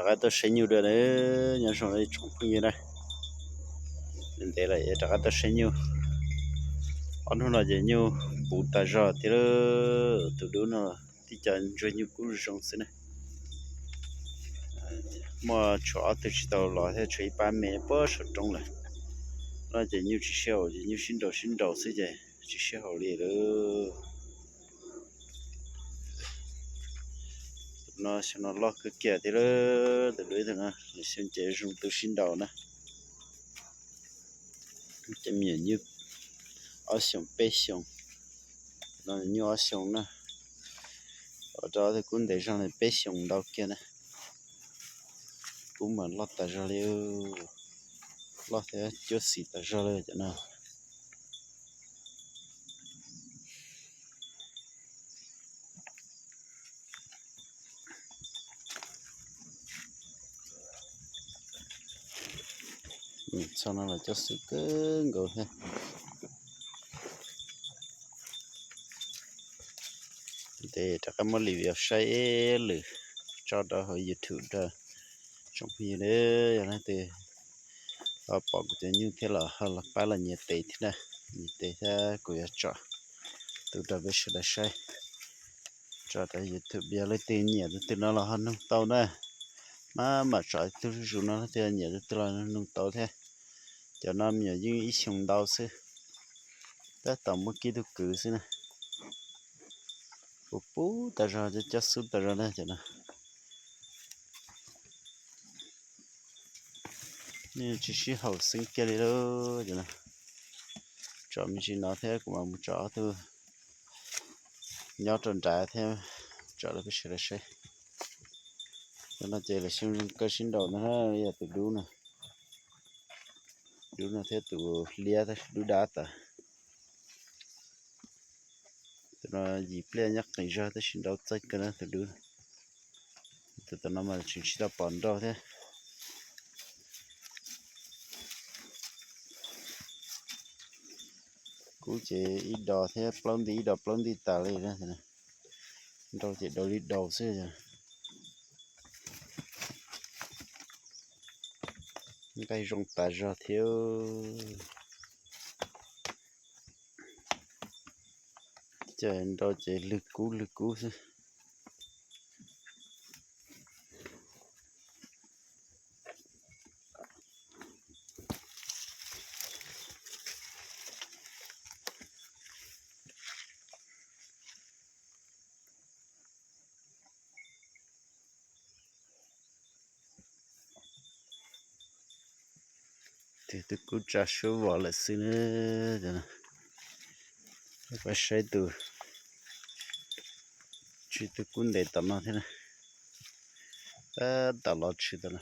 qab tuaj saib nyuj dua na, nyob zoo tsoom phooj ywg na. Ntev lawm rov qab tuaj saib nyuj. Ob hnub no ces nyuj puv tas zog thiab, tus dub no tib co ntsuag nyuj kub zoo xwb na. Muaj tshuav ob tug tsis tau los thiab, tshuav ib pab me puag saum roob lawm. No ces nyuj tsis sib haum, ces nyuj sib nraus sib nraus xwb ces tsis sib haum li lawm. Tus no xyoo no loj kawg kiag thiab, tus dub tus no lawv xyoo ces zoo tu sib nraus na. Cov me nyuam nyuj ob xyoos peb xyoos, no nyuj ob xyoos na. Ua rau ob tug kub ntev zog li peb xyoos ntau kiag na. Kub mas loj tas zog li, loj thiab cuab xim tas zog li cov no. Txog no los coj xwb kawg nkaus thiab. Ces rov qab muab review saib ib lwm tso rau hauv YouTube rau tsoom phooj ywg, yog leej twg ho pom kuv cov nyuj thiab los ho los pab los nyias tes thiab na, nyias tes thiab kuv yuav tso tu rau peb sawv daws saib. Tso rau YouTube, yog leej twg nyiam tus twg no los ho nug tau na. Maj mam tso tus zuj zus no, leej twg nyiam tus twg los nug tau thiab. Cov no me nyuam yeej ib xyoos ntau xwb, tab tom muab kib tug kwv xwb na. Puv puv tas zog, cov cov xub tas zog na cov no. Yeej tsis sib haum xeeb kiag li lauj. Tso me ntsis no thiab kuv mam mus tso ob tug nyob rau nrad thiab tso rau peb sawv daws saib. Cov no ces lawv xyoo zoo kawg sib nraus ntag, yog tus dub no, dub no thiab tus liab dub dab tas. Tus no yim pliaj nyob qis zog tab sis nraus txawj kawg na tus dub. Tus tom no mas tseem tsis tau pom nraus thiab. Kub ces ib dos thiab plaub nti ib dos plaub nti tas li na. Nraus ces daus li daus xwb. Nqaij zoo tas zog thiab. Ces nraus ces lwg kub lwg kub xwb. Tus twb kub tsa suab vos lawm xwb na. Peb saib tus, tsis tus kub ntev tom no thiab na. Tab tom los tshwm tom no.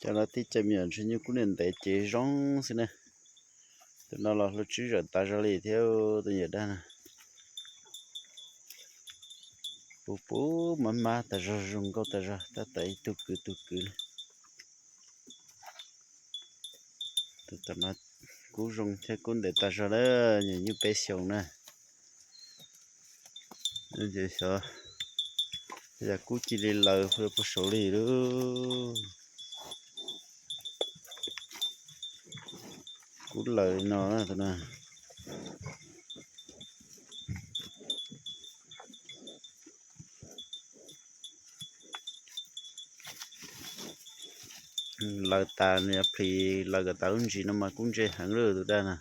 Cov no tib co me nyuam ntsuag nyuj kub ntev ntev ces zoo xwb na. Tus no los hlua tswb zawm tas zog li thiab tus yawm dab no. Puv puv mab mab tas zog zoo nkauj tas zog tab tom ib tug kwv tug kwv li. Tus tom no kub zoo thiab kub ntev tas zog na, nyuam nyuj peb xyoos na. Ces xyov yog kub cia li lawm puag saud li lauj. Kub lawm li no tus no. Lawv tas nws plis lawv kom tas lub ntsis no mas kub ntse heev lawm tus dab no.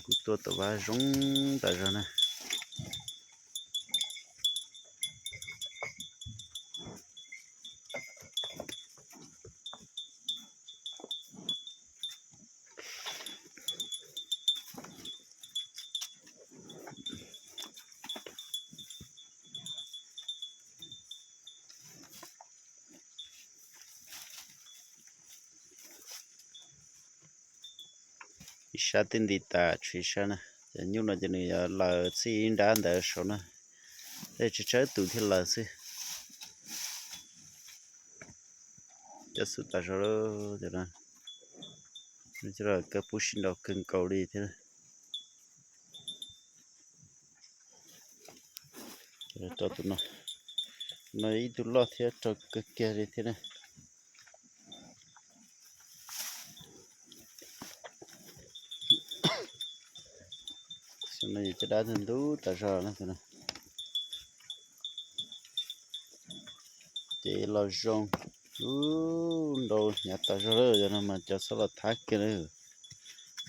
Kub tuaj tom vaj zoo tas zog na. Ib sab twb nti tas tshuav ib sab na. Cov nyuj no ces nws yuav laws txij ib nrab ntawd saud na, tej tsawg tsawg tus thiaj laws xwb. Cov xub tas zog lawm, cov no, cov no kawg pub sib nraus kawg nkaus li thiab. Rau tus no, no ib tug loj thiab rau kawg kiag li thiab na. Xyoo no yus caj dab ntug ntub tas zog na. Ces los zoo, ub, nrau hnyav tas zog lawm, yog no mas cov txhob los thab kiag lawm.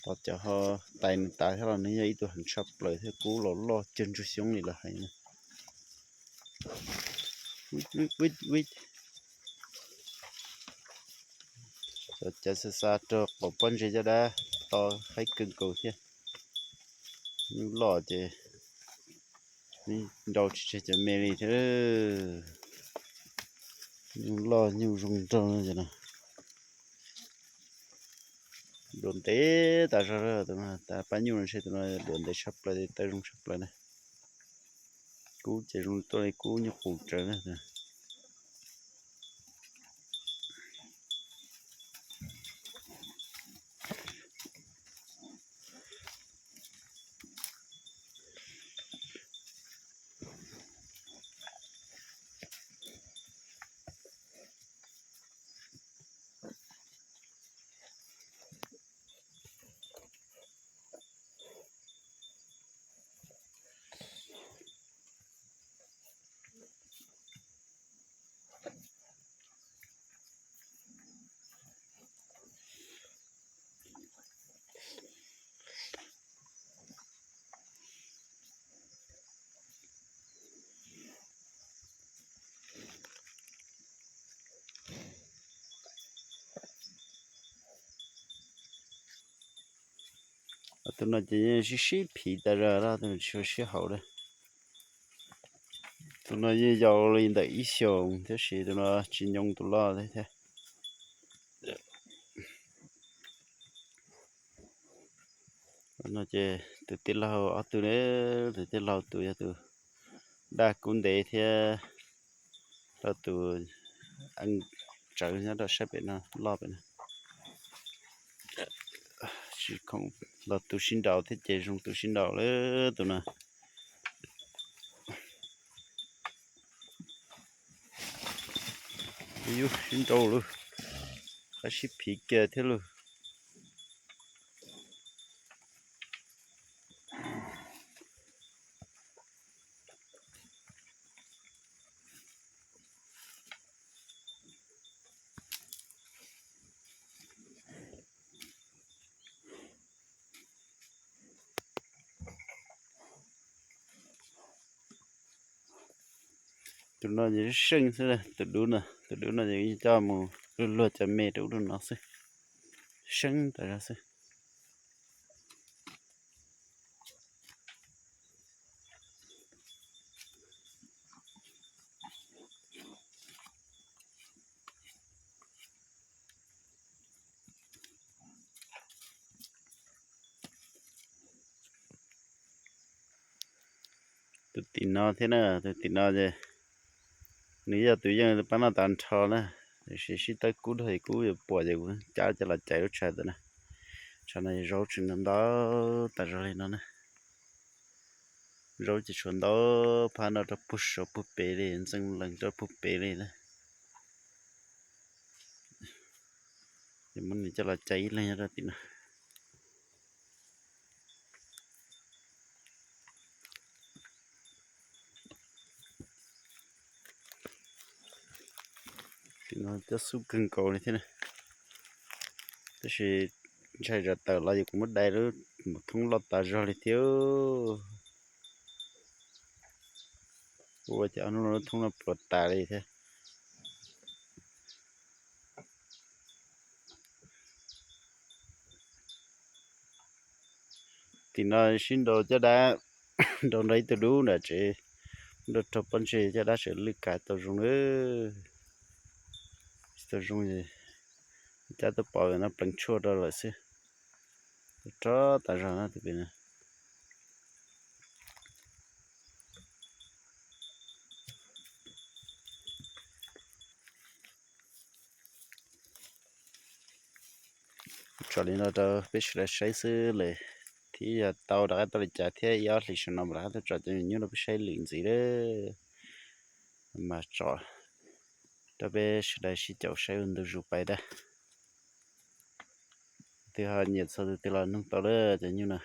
Tos cov ho tais nws tas thiab los nws yog ib tug heev tshaj plaws thiab, kub los loj cuag ntsuag xyoob li lawm hais. Cov xav xav rau qaum pob ntseg caj dab to haib kawg nkaus thiab. Nyuj loj ces nrau tsis tseg cov me li thiab. Nyuj loj nyuj zoo nraug no. Duav ntev tas zog, tus no tas pab nyuj no ntshe tus no duav ntev tshaj plaws, taw zoo tshaj plaws na. Kub ces zoo tuaj li kub nyuj qus tsawv na. Tus no ces yeej sib sib phiv tas zog, tus no tsis sib haum li. Tus no yeej yau li ntawm ib xyoos thiab sis tus no tsis nyoo tus loj thiab. No ces tus tij laug ob tug ne, tus tij laug tus yog tus daj kub ntev thiab, rau tus tsawv nyob rau sab pem no loj pem no. Tsis khoom los tus sib nraus thiab ces zoo tus sib nraus lawm tus no. Yus sib nraus lawm, qab sib phiv kiag thiab lawm. Tus no ces seej xwb, tus dub no, tus dub no ces coj mus luag luag cov me rau ub rau no xwb, seej tas zog xwb. Tus tim no thiab na, tus tim no ces nws yog tus yeej pab noj tas nrho na, tiam sis sib tawb kub dhau es kub yuav puas ces kuv cab coj los cais lub tshav ntawd na. Tshav no zaub tseem ntau ntau tas zog li no na. Zaub ces tshuav ntau phab no rau puag saud puag pem li, ntxeev lees rau puag pem li na. Ces muab nws coj los cais ib leeg nyob rau tim no. Tim no cov xub kawg nkaus li thiab na. Tab sis ntshai tsam tawm los ces kuv muab dai lub mus thoob loj tas zog li thiab. Ua cas ob hnub no lub thoob no pluav tas li thiab. Tim no sib nraus caj dab, nraus nrog ib tug dub nram tsev, nraus raug pob ntseg caj dab tseem lwj kav tau zoo lawm. Tsis tau zoo, cab tuaj pov no pleev tshuaj rau lawm xwb. Rog tas zog na tus pem no. Tso li no rau peb sawv daws saib xwb lawm, thiab yog tau rov qab tau li cas thiab ib ob hlis saum no mam rov qab tuaj tso cov me nyuam nyuj rau peb saib lwm ntxiv lawm. Mas tso rau peb sawv daws sib caum saib ua ntu zus pais ntag. Tus twg ho nyiam txog tus twg los noog tau lawm cov nyuj no.